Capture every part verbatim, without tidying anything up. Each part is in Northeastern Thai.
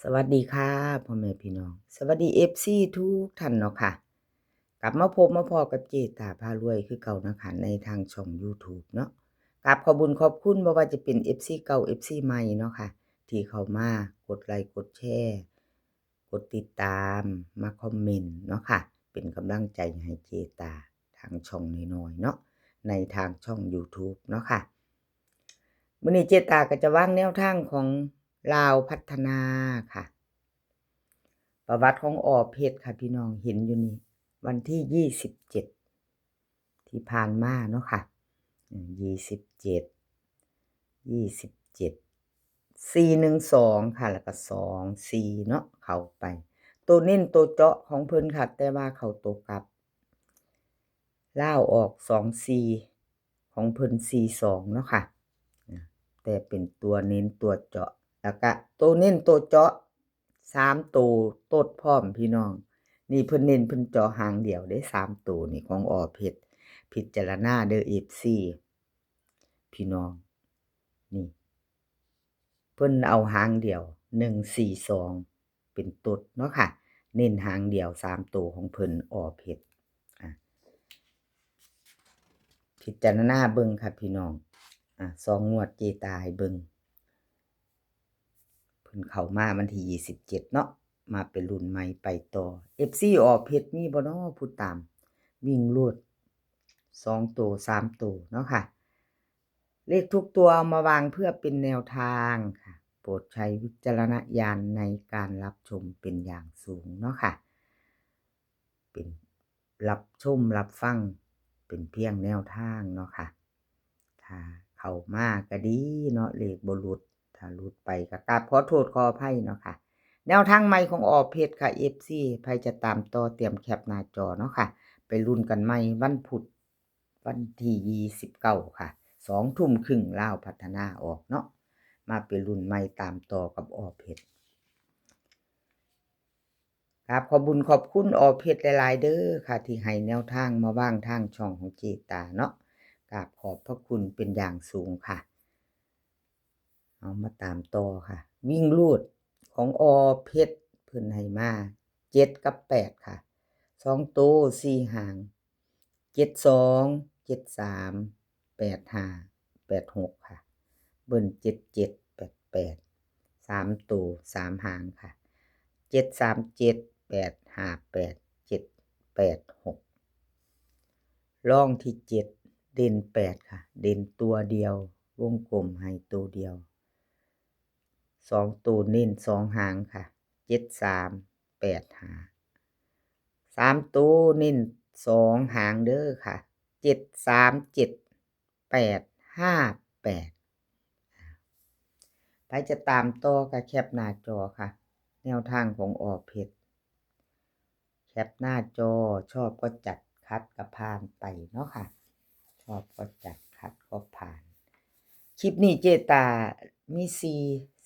สวัสดีค่ะพ่อแม่พี่น้อง สวัสดี เอฟซี ทุกท่านเนาะค่ะ กลับมาพบมาพ้อกับเจตาพารวยคือเก่านะคะ ในทางช่อง YouTube เนาะ กราบขอบบุญขอบคุณบ่ว่าจะเป็น เอฟซี เก่า เอฟซี ใหม่เนาะค่ะ ที่เข้ามากดไลค์กดแชร์ กดติดตาม มาคอมเมนต์เนาะค่ะ เป็นกำลังใจให้เจตาทางช่องน้อยๆเนาะ ในทางช่อง YouTube เนาะค่ะ มื้อนี้เจตาก็จะวางแนวทางของลาวพัฒนาค่ะ ประวัติของอ.เพชรค่ะพี่น้อง เห็นอยู่นี่ วันที่ยี่สิบเจ็ด ที่ผ่านมาเนาะค่ะ อืม ยี่สิบเจ็ด ยี่สิบเจ็ด สี่หนึ่งสองค่ะ แล้วก็สองสี่เนาะ เข้าไป ตัวเน้นตัวเจาะของเพิ่นค่ะ แต่ว่าเข้าตัวกลับ ลาวออกสองสี่ ของเพิ่นสี่สองเนาะค่ะ อ่า แต่เป็นตัวเน้นตัวเจาะ แล้วก็ตัวเน้นตัวเจาะ สามตัวโต๊ดพร้อมพี่น้อง นี่เพิ่นเน้นเพิ่นเจาะหางเดียวเด้ สามตัวนี่ของ อ.เพชร พิจารณาเด้อ เอฟซี พี่น้อง นี่ เพิ่นเอาหางเดียว หนึ่งสี่สอง เป็นโต๊ดเนาะค่ะ เน้นหางเดียว สามตัวของเพิ่น อ.เพชร อ่ะ พิจารณาเบิ่งค่ะพี่น้อง อ่ะ สองงวดเจตาให้เบิ่ง เพิ่นเข้ามาวันที่ยี่สิบเจ็ดเนาะ มาไปลุ้นใหม่ไปต่อ เอฟซี อ.เพชร มีบ่น้อผู้ตาม วิ่งรูด สองตัว สามตัวเนาะค่ะ เลขทุกตัวเอามาวางเพื่อเป็นแนวทางค่ะ โปรดใช้วิจารณญาณในการรับชมเป็นอย่างสูงเนาะค่ะ เป็นรับชมรับฟัง เป็นเพียงแนวทางเนาะค่ะ ถ้าเข้ามาก็ดีเนาะ เลขบ่หลุด ถ้าหลุดไปก็กราบขอโทษขออภัยเนาะค่ะ แนวทางใหม่ของ อ.เพชร ค่ะ เอฟซี ใผจะตามต่อเตรียมแคปหน้าจอเนาะค่ะ ไปลุ้นกันใหม่วันพุธ วันที่ยี่สิบเก้าค่ะ สองทุ่มครึ่ง ลาวพัฒนาออกเนาะ มาไปลุ้นใหม่ตามต่อกับ อ.เพชร กราบขอบบุญขอบคุณ อ.เพชร หลายๆเด้อค่ะ ที่ให้แนวทางมาวางทางช่องของเจตาเนาะ กราบขอบพระคุณเป็นอย่างสูงค่ะ เอามาตามต่อค่ะ วิ่งรูดของ อ.เพชร เพิ่นให้มา เจ็ดกับแปดค่ะ สองตัวสี่หาง เจ็ดสอง เจ็ดสาม แปดห้า แปดหกค่ะ เบิ้ล เจ็ดเจ็ด แปดแปด สามตัว สามหางค่ะ เจ็ดสามเจ็ด แปดห้าแปด เจ็ดแปดหก รองที่เจ็ด เด่นแปดค่ะ เด่นตัวเดียว วงกลมให้ตัวเดียว สองตัวเน้นสองหางค่ะ เจ็ดสาม แปดห้า สามตัวเน้นสองหางเด้อค่ะ เจ็ดสามเจ็ด แปดห้าแปด ใผจะตามต่อก็แคปหน้าจอค่ะ แนวทางของ อ.เพชร แคปหน้าจอ ชอบก็จัด ขัดก็ผ่านไปเนาะค่ะ ชอบก็จัด ขัดก็ผ่าน คลิปนี้เจตามีสี่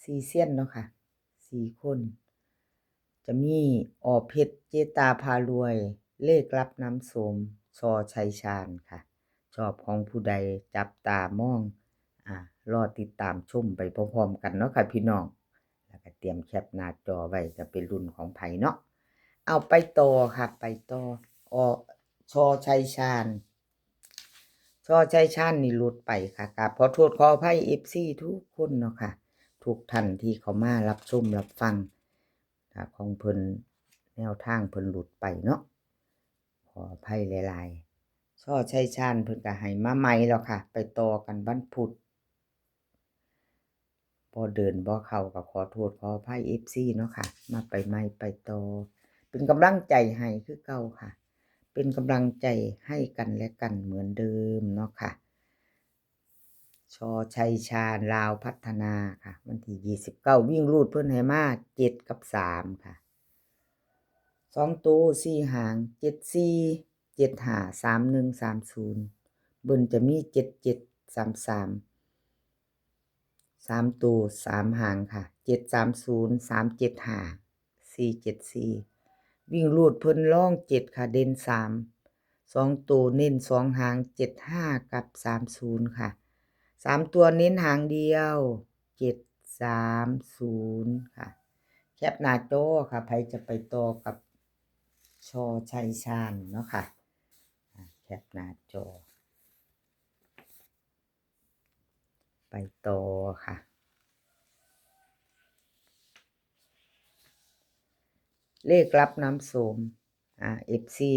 สี่เซียนเนาะค่ะ สี่คน จะมี อ.เพชร เจตาพารวย เลขลับน้ำโสม ช.ชัยชาญค่ะ ชอบของผู้ใดจับตามอง อ่ะ รอติดตามชมไปพร้อมๆกันเนาะค่ะพี่น้อง แล้วก็เตรียมแคปหน้าจอไว้ จะเป็นรุ่นของไผเนาะ เอาไปต่อค่ะ ไปต่อ อ.ช.ชัยชาญ ช.ชัยชาญนี่หลุดไปค่ะ กราบขอโทษขออภัย เอฟซี ทุกคนเนาะค่ะ ทุกท่านที่เข้ามารับชมรับฟัง ค่ะ ของเพิ่น แนวทางเพิ่นหลุดไปเนาะ ขออภัยหลายๆ ช.ชัยชาญเพิ่นก็ให้มาใหม่แล้วค่ะ ไปต่อกันวันพุธ บ่เดินบ่เข้าก็ขอโทษขออภัย เอฟซี เนาะค่ะ มาไปใหม่ไปต่อ เป็นกำลังใจให้คือเก่าค่ะ เป็นกำลังใจให้กันและกันเหมือนเดิมเนาะค่ะ ช.ชัยชาญ ลาวพัฒนาค่ะ วันที่ยี่สิบเก้า วิ่งรูดเพิ่นให้มา เจ็ดกับสามค่ะ สองตัวสี่หาง เจ็ดสี่ เจ็ดห้า สามหนึ่ง สามศูนย์ เบิ้ลจะมี เจ็ดเจ็ด สามสาม สามตัวสามหางค่ะ เจ็ดสามศูนย์ สามเจ็ดห้า สี่เจ็ดสี่ วิ่งรูดเพิ่นรองเจ็ดค่ะ เด่นสาม สองตัวเน้นสองหาง เจ็ดห้า กับ สามศูนย์ ค่ะ สามตัวเน้นหางเดียว เจ็ดสามศูนย์ ค่ะ แค คปหน้าจอค่ะ ไผจะไปต่อกับ ช.ชัยชาญ เนาะค่ะ อ่า แคปหน้าจอ ไปต่อค่ะ เลขลับน้ำโสม อ่า เอฟซี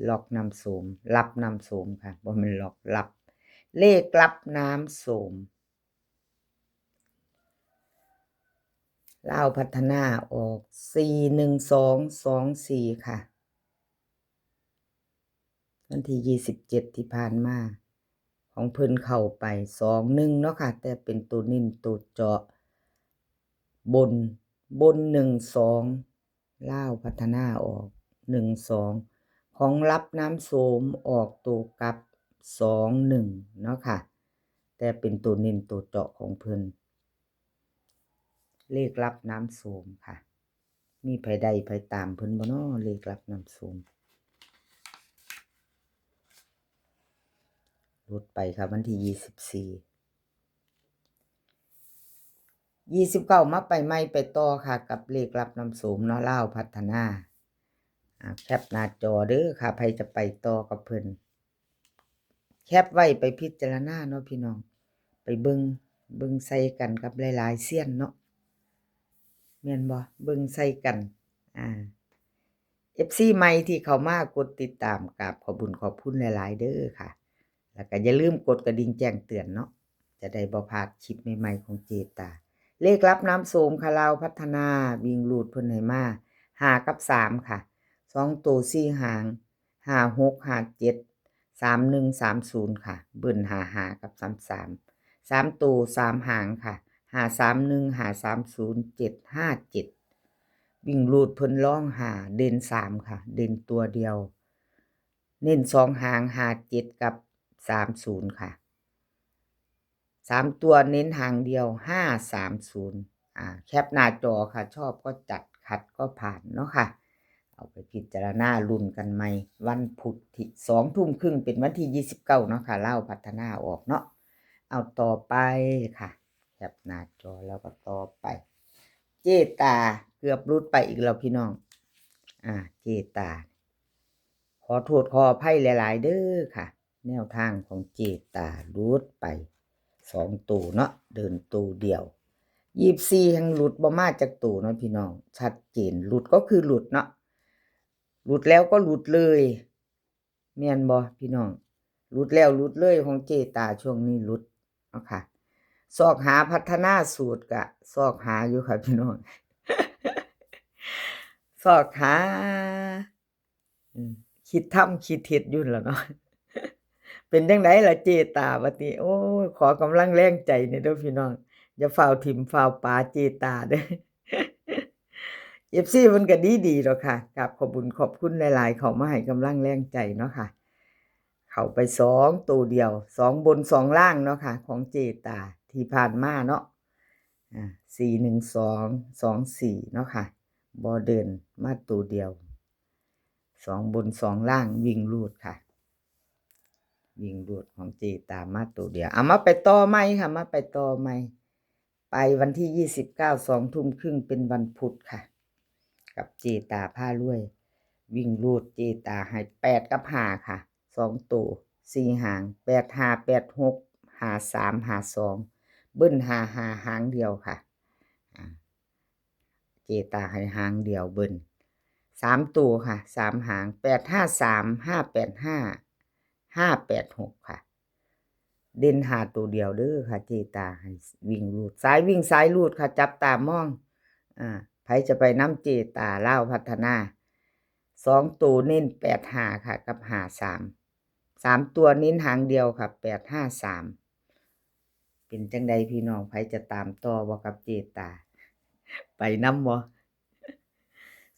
ล็อกน้ำโสม ลับน้ำโสมค่ะ บ่แม่นล็อก ลับ เลขลับน้ำโสม ลาวพัฒนาออก สี่หนึ่งสองสองสี่ ค่ะ วันที่ ยี่สิบเจ็ด ที่ผ่านมา ของเพิ่นเข้าไป สองหนึ่ง เนาะค่ะ แต่เป็นตัวเน้นตัวเจาะ บน บน หนึ่งสอง ลาวพัฒนาออก หนึ่งสอง ของลับน้ำโสมออกตัวกลับ สองหนึ่ง เนาะค่ะ แต่เป็นตัวเน้นตัวเจาะของเพิ่น เลขลับน้ำโสมค่ะ มีไผได้ไผตามเพิ่นบ่น้อ เลขลับน้ำโสม หลุดไปค่ะ วันที่ ยี่สิบสี่ ยี่สิบเก้า มาไปใหม่ไปต่อค่ะ กับเลขลับน้ำโสมเนาะ ลาวพัฒนา อ่า แคปหน้าจอเด้อค่ะ ไผจะไปต่อกับเพิ่น แคปไว้ไปพิจารณาเนาะพี่น้อง ไปเบิ่ง เบิ่งใส่กันกับหลายๆเซียนเนาะ แม่นบ่ เบิ่งใส่กัน อ่า เอฟซี ใหม่ที่เข้ามากดติดตาม กราบขอบบุญขอบคุณหลายๆเด้อค่ะ แล้วก็อย่าลืมกดกระดิ่งแจ้งเตือนเนาะ จะได้บ่พลาดคลิปใหม่ๆของเจตา เลขลับน้ำโสมค่ะ ลาวพัฒนา วิ่งรูดเพิ่นให้มา ห้ากับสาม ค่ะ สองตัวสี่หาง ห้าหก ห้าเจ็ด สามหนึ่ง สามศูนย์ ค่ะ เบิ้ล ห้าห้า กับ สามสาม สามตัวสามหางค่ะ ห้าสามหนึ่ง ห้าสามศูนย์ เจ็ดห้าเจ็ด วิ่งรูดเพิ่นรองห้า เด่นสามค่ะ เด่นตัวเดียว เน้นสองหาง ห้าเจ็ด กับ สามศูนย์ ค่ะ สามตัวเน้นหางเดียว ห้าสามศูนย์ อ่า แคปหน้าจอค่ะ ชอบก็จัด ขัดก็ผ่านเนาะค่ะ เอาไปพิจารณาลุ้นกันใหม่ วันพุธที่ สองทุ่มครึ่ง เป็นวันที่ ยี่สิบเก้า เนาะค่ะ ลาวพัฒนาออกเนาะ เอาต่อไปค่ะ แคปหน้าจอแล้วก็ต่อไป เจตาเกือบหลุดไปอีกแล้วพี่น้อง อ่า เจตา ขอโทษขออภัยหลายๆเด้อค่ะ แนวทางของเจตาหลุดไปสองตัวเนาะ เดินตัวเดียว ยี่สิบสี่ แห่งหลุดบ่มาจักตัวเนาะพี่น้อง ชัดเจน หลุดก็คือหลุดเนาะ หลุดแล้วก็หลุดเลย แม่นบ่พี่น้อง หลุดแล้วหลุดเลยของเจตา ช่วงนี้หลุดเนาะค่ะ ซอกหาพัฒนาสูตรกะซอกหาอยู่ค่ะพี่น้อง ซอกหา อืม คิดทำคิดเฮ็ดอยู่ล่ะเนาะ เป็นจั่งใดล่ะเจตา บัดนี้ โอ้ย ขอกำลังแรงใจแหน่เด้อพี่น้อง อย่าฟ้าวถิ่มฟ้าวปาเจตาเด้อ เอฟซี เพิ่นก็ดีๆดอกค่ะ กราบขอบบุญขอบคุณหลายๆ เข้ามาให้กำลังแรงใจเนาะค่ะ เข้าไปสองตัวเดียว สองบนสองล่างเนาะค่ะ ของเจตาที่ผ่านมาเนาะ อ่า สี่หนึ่งสอง สองสี่ เนาะค่ะ บ่เดินมาตัวเดียว สองบนสองล่าง วิ่งรูดค่ะ วิ่งรูดของเจตามาตัวเดียว เอามาไปต่อใหม่ค่ะ มาไปต่อใหม่ ไปวันที่ ยี่สิบเก้า สองทุ่มครึ่ง เป็นวันพุธค่ะ กับเจตาพารวย วิ่งรูดเจตาให้ แปด กับ ห้า ค่ะ สองตัว สี่หาง แปดห้า แปดหก ห้าสาม ห้าสอง เบิ้ล ห้าห้า หางเดียวค่ะ อ่า เจตาให้หางเดียวเบิ้ล สามตัวค่ะ สามหาง แปดห้าสาม ห้าแปดห้า ห้าแปดหก ค่ะ เด่นห้าตัวเดียวเด้อค่ะ เจตาให้วิ่งรูด สายวิ่งสายรูดค่ะ จับตามอง อ่า ไผจะไปนำเจตา ลาวพัฒนา สองตัวเน้น แปดห้า ค่ะ กับ ห้าสาม สามตัวเน้นหางเดียวค่ะ แปดห้าสาม เป็นจั่งใดพี่น้อง ไผจะตามต่อบ่กับเจตา ไปนำบ่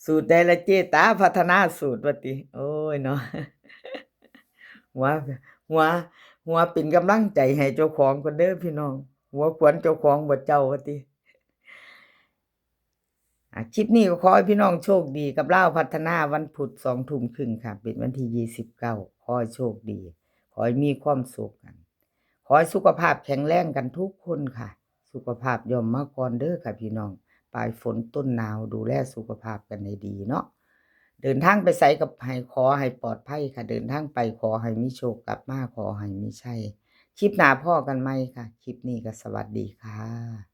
สูตรใดล่ะเจตา พัฒนาสูตรว่าติ โอ้ยเนาะ หัว หัว หัวเป็นกำลังใจให้เจ้าของก่อนเด้อพี่น้อง หัวขวัญเจ้าของบ่เจ้าว่าติ อ่ะ คลิปนี้ก็ขอให้พี่น้องโชคดีกับลาวพัฒนาวันพุธ สองทุ่มครึ่งค่ะ เป็นวันที่ ยี่สิบเก้า ขอให้โชคดี ขอให้มีความสุขกัน ขอให้สุขภาพแข็งแรงกันทุกคนค่ะ สุขภาพย่อมมาก่อนเด้อค่ะพี่น้อง ไป ปลายฝนต้นหนาว ดูแลสุขภาพกันให้ดีเนาะ เดินทางไปไสก็ให้ขอให้ปลอดภัยค่ะ เดินทางไปขอให้มีโชค กลับมาขอให้มีชัย คลิปหน้าพ้อกันใหม่ค่ะ คลิปนี้ก็สวัสดีค่ะ